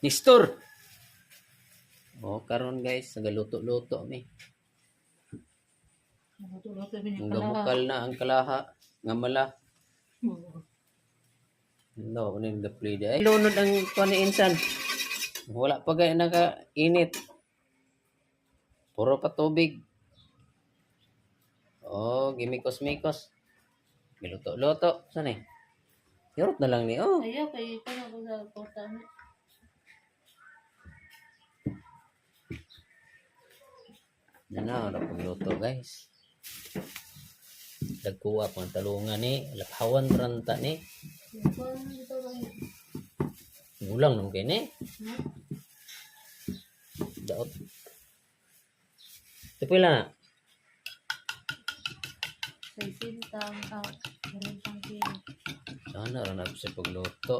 Nestor. Oh, karon guys, nagaluto-luto mi. Luto-luto mi Ang ni kalaha. Gamukal na ang kalaha nga mala. No, kunin the play ay. Lunod ang kuan ni insan. Wala pa gay naka-init. Puro pa tubig. Oh, gimikos-mikos. Giluto-luto. Saan eh? Yorot na lang ni. Oh. Ayaw kay kuno ko sa kota ni. Na na, wala pagluto, guys. Dagkuha pang talungan ni. Laphawan ranta ni. Kuno dito ba? Gulang nung kini. Daot. Ito pila na. 60 ang 40 kilo. Sana rin ako sa pagluto.